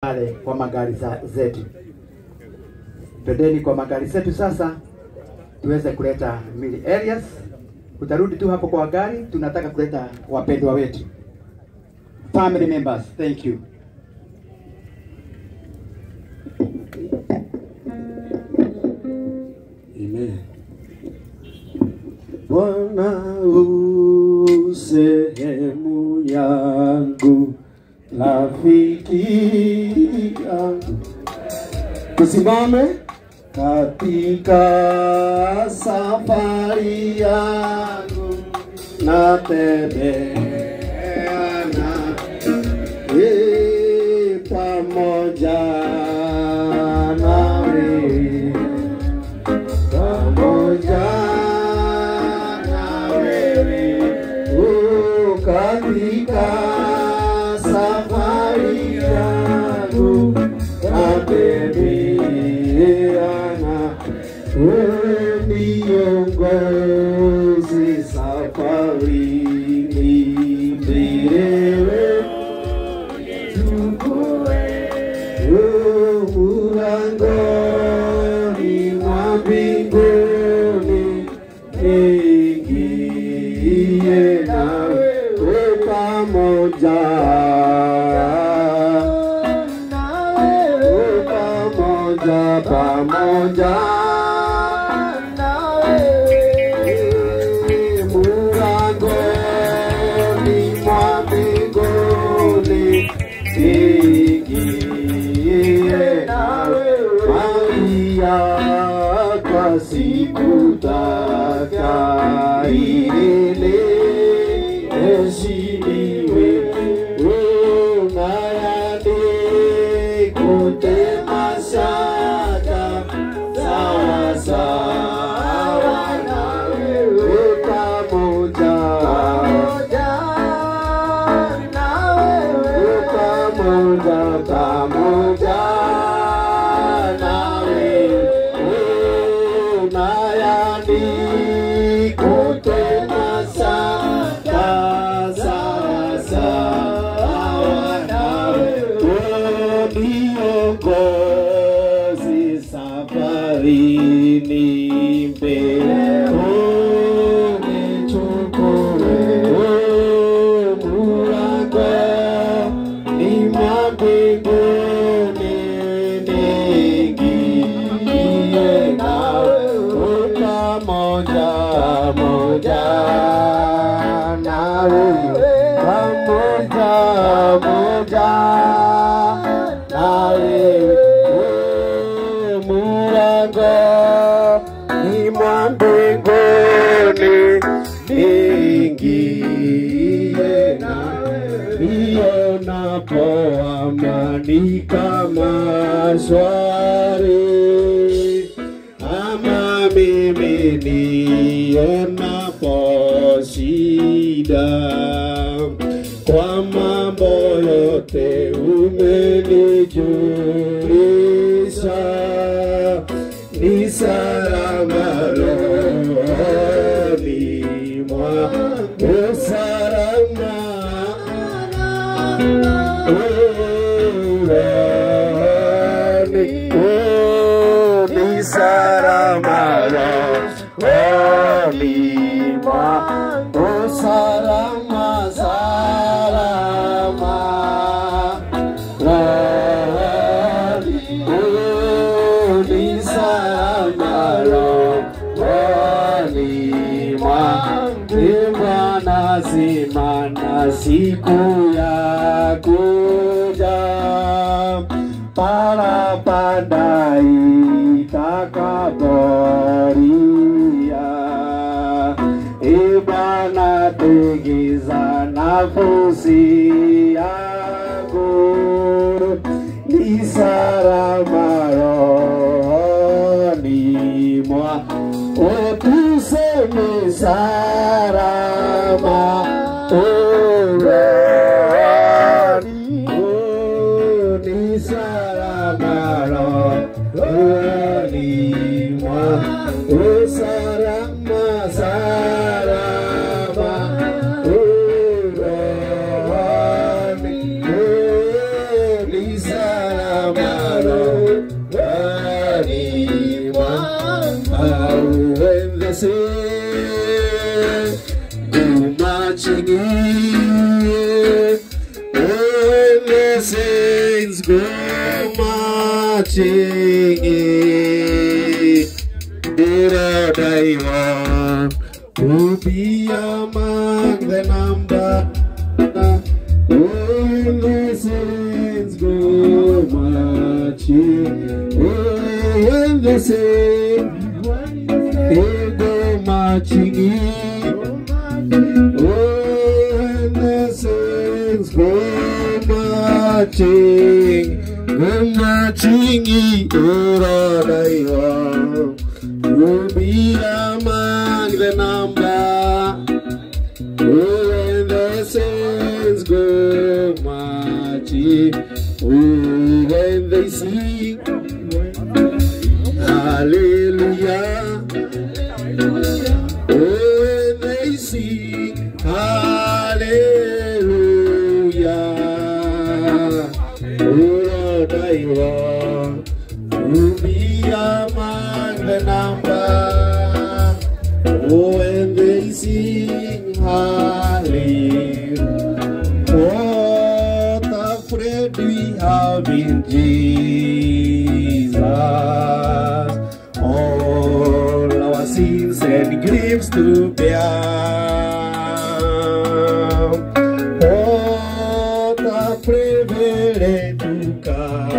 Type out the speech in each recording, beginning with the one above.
Pale kwa magari zetu. Twendeni kwa magari zetu sasa tuweze kuleta mili areas. Utarudi tu hapo kwa gari, tunataka kuleta wapendwa wetu. Family members, thank you. Amen. Bwana u sehemu yangu, rafiki yangu. Tusimame katika safari yangu, natembea na pamoja nawe, pamoja na wewe, katika safari yangu natembea na wewe, niongoze safarini mbele, chukue mlangoni mwa mbinguni, niingie nawe pamoja, pamoja, pamoja nawe, mlangoni mwa mbinguni, niingie nawe. Maria kwa sikutaka ilele heshimiwe, unayani kutema shaka, sawa sawa nawe, pamoja nawe, pamoja, pamoja nawe, unayani kutema shaka, sawa sawa nawe, niongoze safarini mbele, unichukue mlangoni mwa mbinguni, niingie nawe pamoja, pamoja nawe, pamoja, pamoja nawe, mlangoni mwa mbinguni, niingie nawe. Nionapo amani kama shwari, ama mimi nionapo shida, kwa mambo yote umenijulisha, ni salama rohoni mwangu, salama rohoni, ni salama rohoni mwangu, salama, salama rohoni, ni salama rohoni mwangu. Bwana sema na siku ya kuja, parapanda itakapolia, e Bwana tegeza nafsi yangu, ni salama rohoni mwangu, tuseme salama rohoni, ni salama rohoni mwangu, salama, salama rohoni, ni salama. salama rohoni mwangu. When they say go marching in, when the saints go marching in, Lord, I want to be among the number. When the saints go marching, when the saints go marching in, when the saints go marching in, Lord, I want to be among the number. When the saints go marching, when they sing hallelujah, when they sing hallelujah, Lord, I want to be among the number. When they sing hallelujah, what a friend we have in Jesus. All our sins and griefs to bear. What a privilege to carry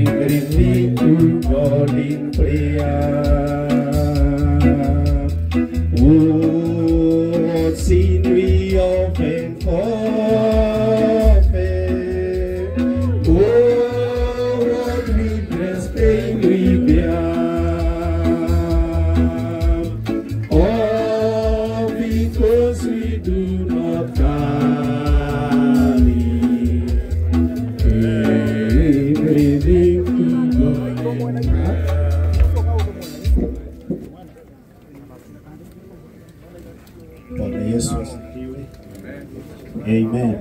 everything to God in prayer. Oh, what sin we often forfeit. Oh, what needless pain we bear. All because we do not carry everything to God in prayer. Bwana Yesu asifiwe. Amen.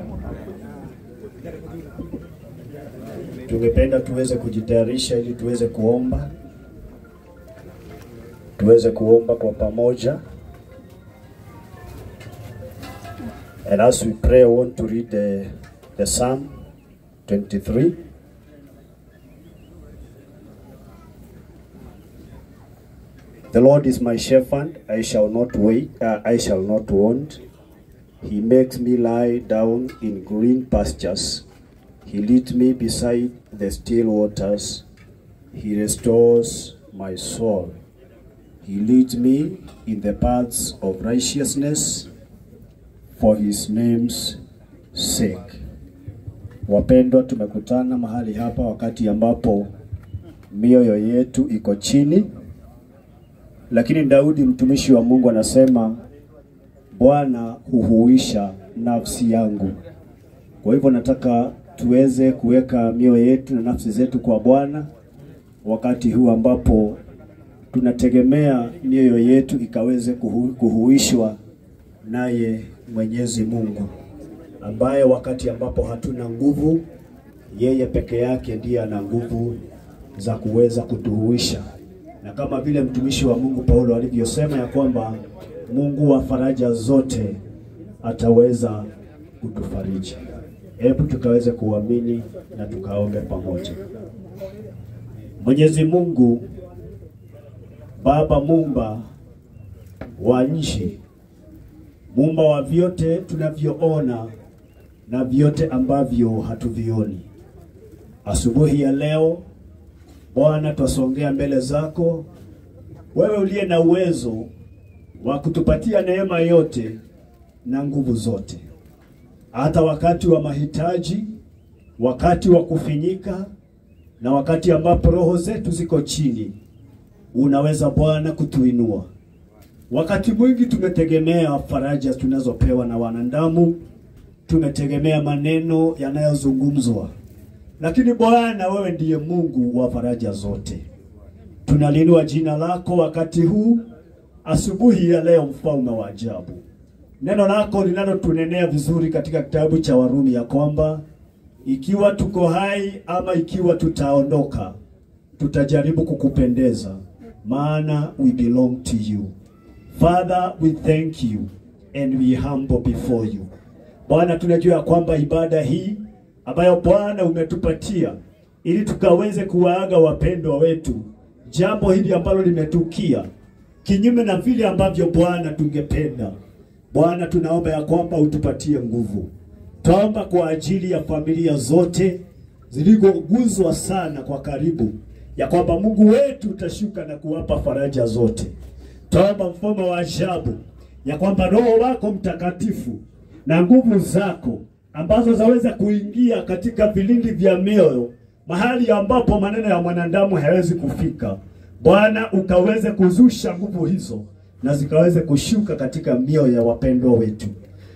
Tungependa tuweze kujitayarisha ili tuweze kuomba. Tuweze kuomba kwa pamoja. And as we pray, I want to read the Psalm 23. The Lord is my shepherd, I shall not wait, I shall not want. He makes me lie down in green pastures. He leads me beside the still waters. He restores my soul. He leads me in the paths of righteousness for his name's sake. Wapendwa, tumekutana mahali hapa wakati ambapo mioyo yetu iko chini. Lakini Daudi mtumishi wa Mungu anasema, Bwana huhuisha nafsi yangu. Kwa hivyo nataka tuweze kuweka mioyo yetu na nafsi zetu kwa Bwana wakati huu ambapo tunategemea mioyo yetu ikaweze kuhuishwa naye Mwenyezi Mungu, ambaye wakati ambapo hatuna nguvu, yeye peke yake ndiye ana nguvu za kuweza kutuhuisha. Na kama vile mtumishi wa Mungu Paulo alivyosema ya kwamba Mungu wa faraja zote ataweza kutufariji. Hebu tukaweze kuamini na tukaombe pamoja. Mwenyezi Mungu Baba Muumba wa nchi, Muumba wa vyote tunavyoona na vyote ambavyo hatuvioni, asubuhi ya leo Bwana twasongea mbele zako, wewe uliye na uwezo wa kutupatia neema yote na nguvu zote. Hata wakati wa mahitaji, wakati wa kufinyika na wakati ambapo roho zetu ziko chini, unaweza Bwana kutuinua. Wakati mwingi tumetegemea faraja tunazopewa na wanadamu, tumetegemea maneno yanayozungumzwa. Lakini Bwana wewe ndiye Mungu wa faraja zote. Tunalinua jina lako wakati huu, asubuhi ya leo, mfalme wa ajabu. Neno lako linalotunenea vizuri katika kitabu cha Warumi ya kwamba ikiwa tuko hai ama ikiwa tutaondoka, tutajaribu kukupendeza, maana we belong to you. Father, we thank you and we humble before you. Bwana, tunajua kwamba ibada hii ambayo Bwana umetupatia ili tukaweze kuwaaga wapendwa wetu, jambo hili ambalo limetukia kinyume na vile ambavyo Bwana tungependa, Bwana tunaomba ya kwamba utupatie nguvu. Tuomba kwa ajili ya familia zote zilizoguzwa sana kwa karibu, ya kwamba Mungu wetu utashuka na kuwapa faraja zote. Tuomba mfalme wa ajabu, ya kwamba Roho wako Mtakatifu na nguvu zako ambazo zaweza kuingia katika vilindi vya mioyo, mahali ambapo maneno ya mwanadamu hayawezi kufika, Bwana ukaweze kuzusha nguvu hizo na zikaweze kushuka katika mioyo ya wapendwa wetu.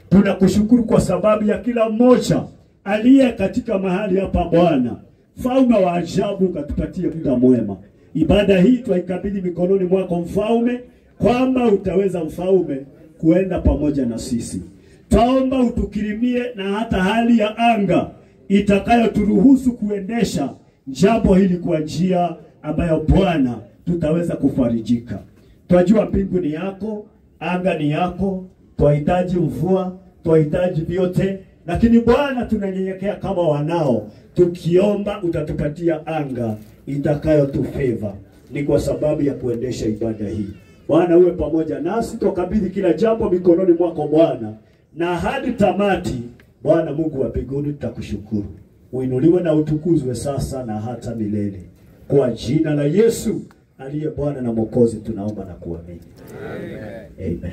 Tunakushukuru kwa sababu ya kila mmoja aliye katika mahali hapa Bwana. Mfalme wa ajabu, ukatupatie muda mwema. Ibada hii twaikabidhi mikononi mwako Mfalme, kwamba utaweza Mfalme kuenda pamoja na sisi. Twaomba utukirimie na hata hali ya anga itakayoturuhusu kuendesha jambo hili kwa njia ambayo Bwana tutaweza kufarijika. Twajua mbingu ni yako, anga ni yako, twahitaji mvua, twahitaji vyote, lakini Bwana tunanyenyekea kama wanao, tukiomba utatupatia anga itakayotufeva. Ni kwa sababu ya kuendesha ibada hii. Bwana uwe pamoja nasi, tukabidhi kila jambo mikononi mwako Bwana, na hadi tamati Bwana Mungu wa mbinguni tutakushukuru. Uinuliwe na utukuzwe sasa na hata milele. Kwa jina la Yesu aliye Bwana na Mwokozi tunaomba na kuamini. Amen. Amen.